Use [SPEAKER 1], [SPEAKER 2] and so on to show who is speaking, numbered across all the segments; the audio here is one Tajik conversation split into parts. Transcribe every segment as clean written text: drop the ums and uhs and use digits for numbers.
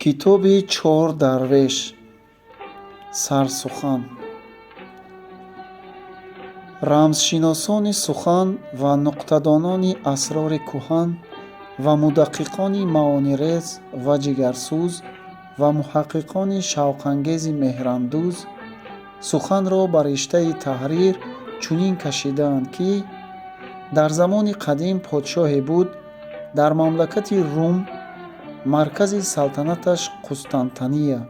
[SPEAKER 1] Китоби «Чор дарвеш». Сарсухан. Рамзшиносони сухан ва нуқтадонони асрори куҳан ва мудаққиқони маъонирез ва ҷигарсӯз ва муҳаққиқони шавқангези меҳрандӯз суханро ба риштаи таҳрир чунин кашидаанд, ки дар замони қадим подшоҳе буд дар мамлакати Рум, маркази салтанаташ Қустантиния.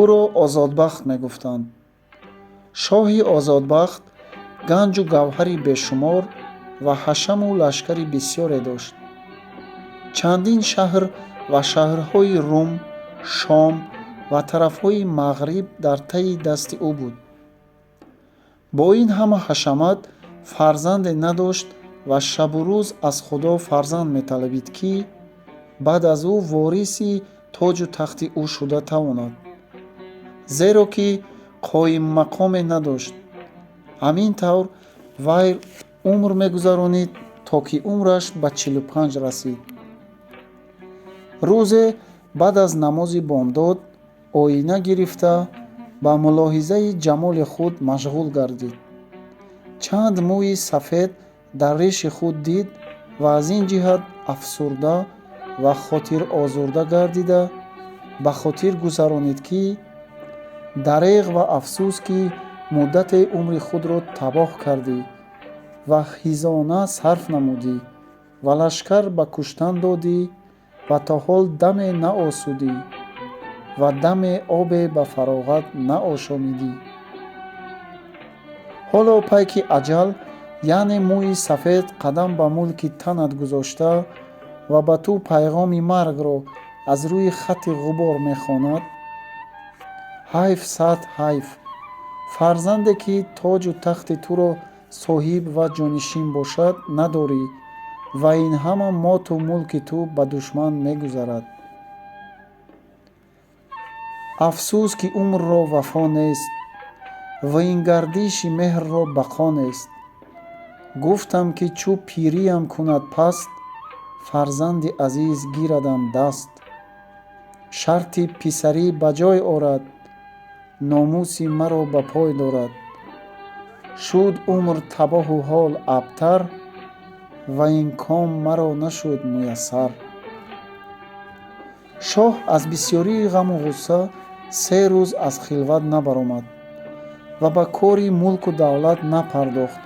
[SPEAKER 1] Ӯро Озодбахт мегуфтанд. Шоҳи Озодбахт ганҷу гавҳари бешумор ва ҳашаму лашкари бисёре дошт. Чандин шаҳр ва шаҳрҳои Рум, Шом ва тарафҳои Мағриб дар таи дасти ӯ буд. Бо ин ҳама ҳашамат фарзанде надошт ва шабу рӯз аз Худо фарзанд металабид, ки баъд аз ӯ вориси тоҷу тахти ӯ шуда тавонад, зеро ки қоиммақоме надошт. Ҳамин тавр вай умр мегузаронид, то ки умраш ба 45 расид. Рӯзе баъд аз намози бомдод оина гирифта, ба мулоҳизаи ҷамоли худ машғул гардид. Чанд мӯи сафед дар риши худ дид ва аз ин ҷиҳат афсурда ва хотирозурда гардида, ба хотир гузаронид, ки дареғ ва афсӯс, ки муддате умри худро табоҳ кардӣ ва хизона сарф намудӣ ва лашкар ба куштан додӣ ва то ҳол даме наосудӣ ва даме обе ба фароғат наошомидӣ. Ҳоло пайки аҷал, яъне мӯи сафед, қадам ба мулки танат гузошта ва ба ту пайғоми маргро аз рӯи хатти ғубор мехонад. Ҳайф, сад ҳайф! Фарзанде, ки тоҷу тахти туро соҳиб ва ҷонишин бошад, надорӣ ва ин ҳама моту мулки ту ба душман мегузарад. Афсӯс, ки умрро вафо нест ва ин гардиши меҳрро бақо нест. Гуфтам, ки чӯ пириям кунад паст, фарзанди азиз гирадам даст, шарти писарӣ ба ҷой орад, номуси маро ба пой дорад. Шуд умр табоҳу ҳол абтар ва ин ком маро нашуд муяссар. Шоҳ аз бисёрии ғаму ғусса 3 рӯз аз хилват набаромад ва ба кори мулку давлат напардохт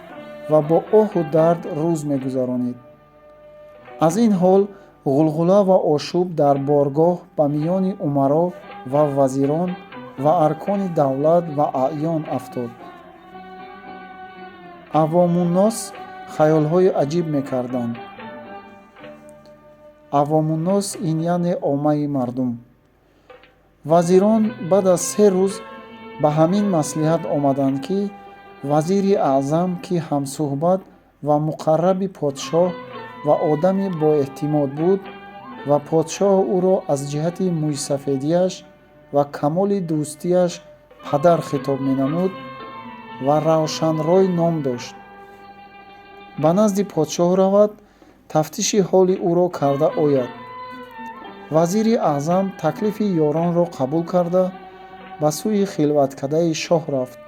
[SPEAKER 1] ва бо оҳу дард рӯз мегузаронид. Аз ин ҳол ғулғула ва ошӯб дар боргоҳ ба миёни умаро ва вазирон ва аркони давлат ва аъён афтод. Авомуннос хаёлҳои аҷиб мекарданд. Авомуннос ин яъне оммаи мардум. Вазирон баъд аз 3 рӯз ба ҳамин маслиҳат омаданд, ки вазири аъзам, ки ҳамсӯҳбат ва муқарраби подшоҳ ва одами боэътимод буд ва подшоҳ ӯро аз ҷиҳати мӯйсафедиаш ва камоли дӯстиаш падар хитоб менамуд ва Равшанрой ном дошт, ба назди подшоҳ равад, тафтиши ҳоли ӯро карда ояд. Вазири аъзам таклифи ёронро қабул карда, ба сӯи хилваткадаи шоҳ рафт.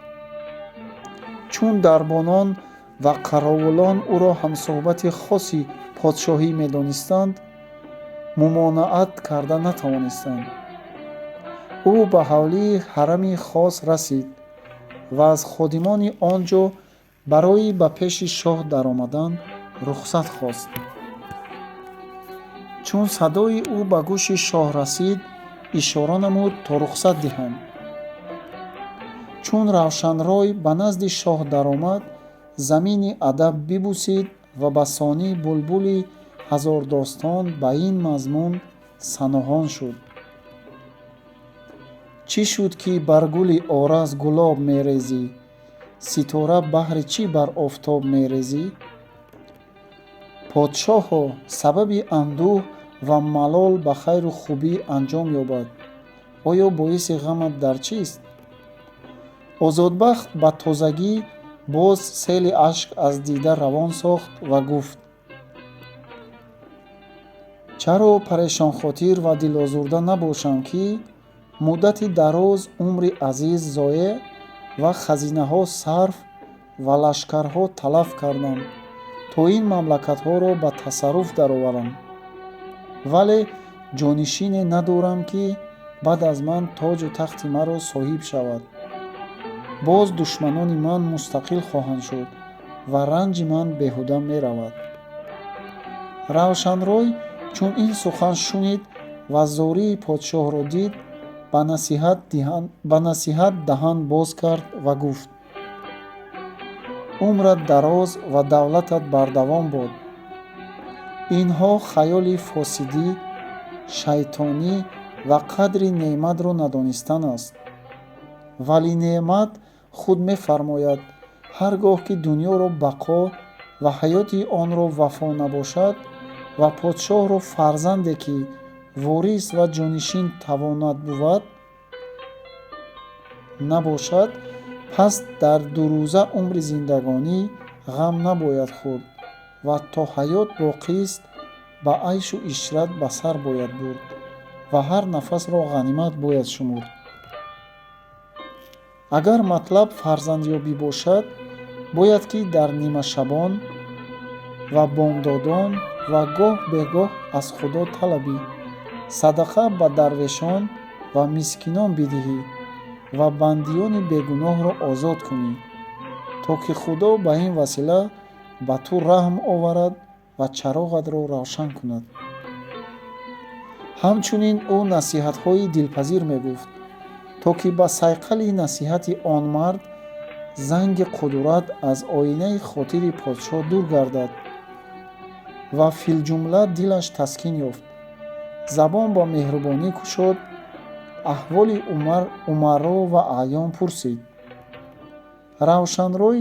[SPEAKER 1] Чун дарбонон ва қаровулон ӯро ҳамсӯҳбати хоси подшоҳӣ медонистанд, мумонаат карда натавонистанд. Ӯ ба ҳавлии ҳарами хос расид ва аз ходимони он ҷо барои ба пеши шоҳ даромадан рухсат хост. Чун садои ӯ ба гӯши шоҳ расид, ишора намуд, то рухсат диҳанд. Чун Равшанрой ба назди шоҳ даромад, замини адаб бибусид ва ба сони булбули ҳазордостон ба ин мазмун саноҳон шуд: «Чӣ шуд, ки бар гули ораз гулоб мерезӣ? Ситора баҳри чӣ бар офтоб мерезӣ? Подшоҳо, сабаби андӯҳ ва малол ба хайру хубӣ анҷом ёбад. Оё боиси ғамат дар чист?» Озодбахт ба тозагӣ боз сели ашк аз дида равон сохт ва гуфт: Чаро парешонхотир ва дилозурда набошам, ки муддати дароз умри азиз зоеъ ва хазинаҳо сарф ва лашкарҳо талаф кардам, то ин мамлакатҳоро ба тасарруф дароварам, вале ҷонишине надорам, ки баъд аз ман тоҷу тахти маро соҳиб шавад. Боз душманони ман мустақил хоҳанд шуд ва ранҷи ман беҳуда меравад. Равшанрой чун ин сухан шунид ва зории подшоҳро дид, ба насиҳат даҳан боз кард ва гуфт: «Умрат дароз ва давлатат бардавом бод. Инҳо хаёли фосидӣ, шайтонӣ ва қадри неъматро надонистан аст. Вали неъмат худ мефармояд: ҳар гоҳ ки дунёро бақо ва ҳаёти онро вафо набошад ва подшоҳро фарзанде, ки ворис ва ҷонишин тавонад бувад, набошад, пас дар дурӯза умри зиндагонӣ ғам набояд хӯрд ва то ҳаёт боқист, ба айшу ишрат ба сар бояд бурд ва ҳар нафасро ғанимат бояд шумурд. Агар матлаб фарзандёбӣ бошад, бояд ки дар нимашабон ва бомдодон ва гоҳ бегоҳ аз Худо талабӣ, садақа ба дарвешон ва мискинон бидиҳӣ ва бандиёни бегуноҳро озод кунӣ, то ки Худо ба ин васила ба ту раҳм оварад ва чароғатро равшан кунад». Ҳамчунин ӯ насиҳатҳои дилпазир мегуфт, то ки ба сайқали насиҳати он мард занги қудурат аз оинаи хотири подшоҳ дур гардад ва филҷумла дилаш таскин ёфт. Забон ба меҳрубонӣ кушод, аҳволи умаро ва аъён пурсид. Равшанрой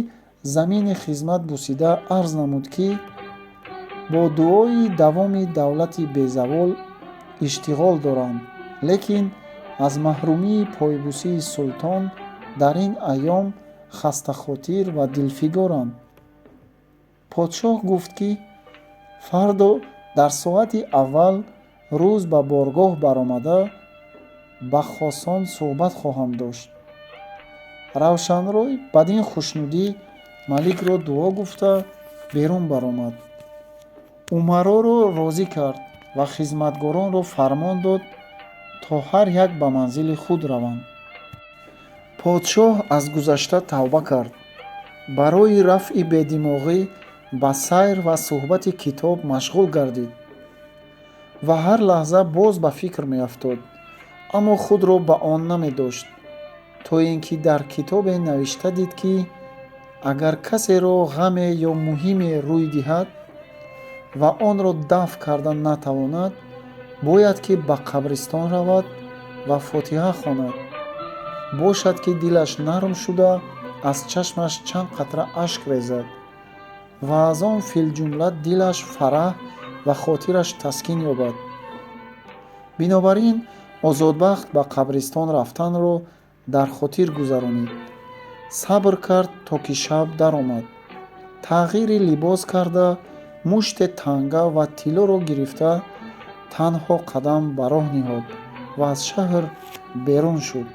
[SPEAKER 1] замини хизмат бусида арз намуд, ки бо дуои давоми давлати безавол иштиғол доранд, лекин аз маҳрумии пойбусии султон дар ин айём хастахотир ва дилфигоранд. Подшоҳ гуфт, ки фардо дар соати аввал рӯз ба боргоҳ баромада, ба хосон суҳбат хоҳам дошт. Равшанрой бадин хушнудӣ маликро дуо гуфта берун баромад, умароро розӣ кард ва хизматгоронро фармон дод, то ҳар як ба манзили худ раванд. Подшоҳ аз гузашта тавба кард, барои рафъи бедимоғӣ ба сайр ва суҳбати китоб машғул гардид ва ҳар лаҳза боз ба фикр меафтод, аммо худро ба он намедошт, то ин ки дар китобе навишта дид, ки агар касеро ғаме ё муҳиме рӯй диҳад ва онро дафъ карда натавонад, бояд ки ба қабристон равад ва фотиҳа хонад. Бошад, ки дилаш нарм шуда, аз чашмаш чанд қатра ашк резад ва аз он филҷумла дилаш фараҳ ва хотираш таскин ёбад. Бинобар ин Озодбахт ба қабристон рафтанро дар хотир гузаронид. Сабр кард, то ки шаб даромад. Тағйири либос карда, муште танга ва тиллоро гирифта, танҳо қадам ба роҳ ниҳод ва аз шаҳр берун шуд.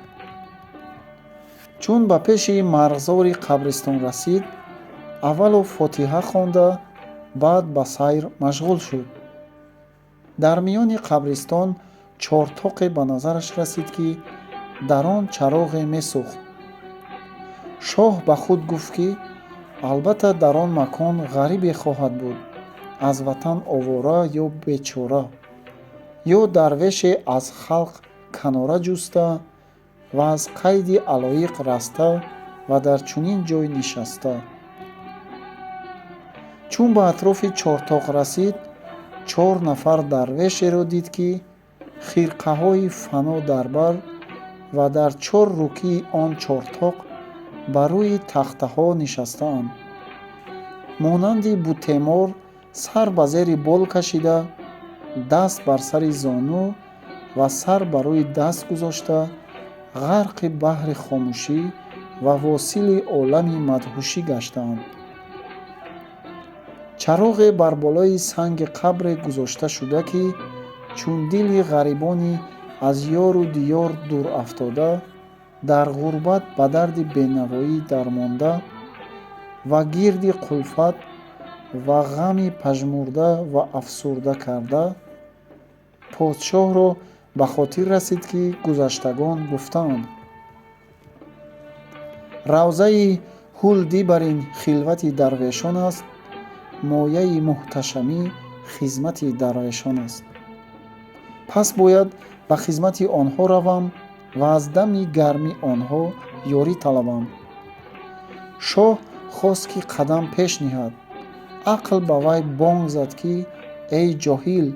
[SPEAKER 1] Чун ба пеши марғзори қабристон расид, аввало фотиҳа хонда, баъд ба сайр машғул шуд. Дар миёни қабристон чортоқе ба назараш расид, ки дар он чароғе месӯхт. Шоҳ ба худ гуфт, ки албатта дар он макон ғарибе хоҳад буд, аз ватан овора ё бечора, ё дарвеше аз халқ канора ҷуста ва аз қайди алоиқ раста ва дар чунин ҷой нишаста. Чун ба атрофи чортоқ расид, чор нафар дарвешеро дид, ки хирқаҳои фано дар бар ва дар чор рукии он чортоқ ба рӯи тахтаҳо нишастаанд, монанди бутемор сар ба зери бол кашида, даст бар сари зону ва сар ба рӯи даст гузошта, ғарқи баҳри хомӯшӣ ва восили олами мадҳушӣ гаштаанд. Чароғе бар болои санги қабре гузошта шуда, ки Чун дили ғарибони аз ёру диёр дур афтода, дар ғурбат ба дарди бенавоӣ дармонда ва гирди кулфат ва ғами пажмурда ва афсурда карда, подшоҳро ба хотир расид, ки гузаштагон гуфтаанд: «Равзаи ҳулдӣ барин хилвати дарвешон аст, мояи муҳташамӣ хизмати дарвешон аст. Пас бояд ба хизмати онҳо равам ва аз дами гарми онҳо ёрӣ талабам». Шоҳ хост, ки қадам пеш ниҳад. Ақл ба вай бонг зад, ки: «Эй ҷоҳил,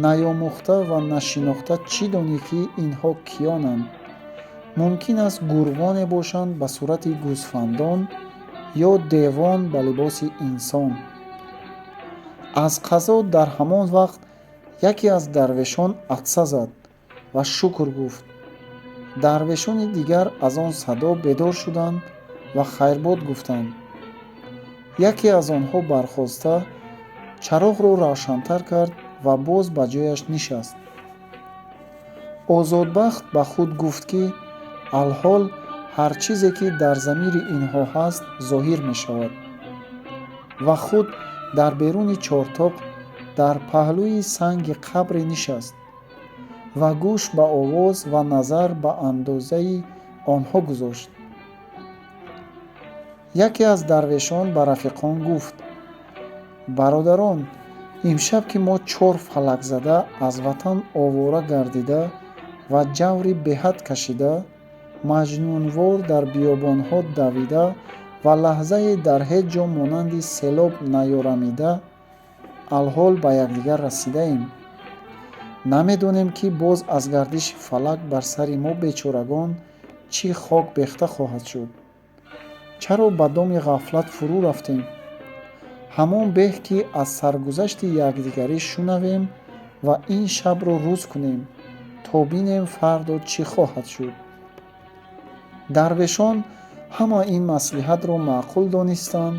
[SPEAKER 1] наёмӯхта ва нашинохта, чӣ донӣ, ки инҳо киёнанд? Мумкин аст, гурғоне бошанд ба сурати гӯсфандон ё девон ба либоси инсон». Аз қазо дар ҳамон вақт яке аз дарвешон атса зад ва шукр гуфт. Дарвешони дигар аз он садо бедор шуданд ва хайрбод гуфтанд. Яке аз онҳо бархоста, чароғро равшантар кард ва боз ба ҷояш нишаст. Озодбахт ба худ гуфт, ки алҳол ҳар чизе, ки дар замири инҳо ҳаст, зоҳир мешавад, ва худ дар беруни чортоқ дар паҳлӯи санги қабре нишаст ва гӯш ба овоз ва назар ба андозаи онҳо гузошт. Яке аз дарвешон ба рафиқон гуфт: «Бародарон, имшаб, ки мо чор фалакзада, аз ватан овора гардида ва ҷаври беҳад кашида, маҷнунвор дар биёбонҳо давида ва лаҳзае дар ҳеҷ ҷо монанди селоб наёрамида, алҳол ба якдигар расидаем, намедонем, ки боз аз гардиши фалак бар сари мо бечорагон чӣ хок бехта хоҳад шуд. Чаро ба доми ғафлат фурӯ рафтем? Ҳамон беҳ, ки аз саргузашти якдигарӣ шунавем ва ин шабро рӯз кунем, то бинем фардо чӣ хоҳад шуд». Дарвешон ҳама ин маслиҳатро маъқул донистанд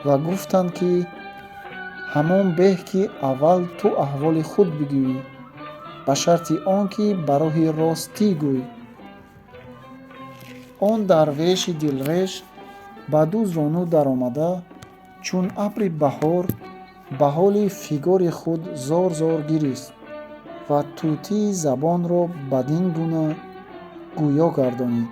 [SPEAKER 1] ва гуфтанд, ки ҳамон беҳ, ки аввал ту аҳволи худ бигӯӣ, ба шарти он ки ба роҳи ростӣ гӯй. Он дарвеши дилреш ба ду зону даромада, чун абри баҳор ба ҳоли фигори худ зор зор гирист ва тӯтии забонро бадин гуна гӯё гардонид.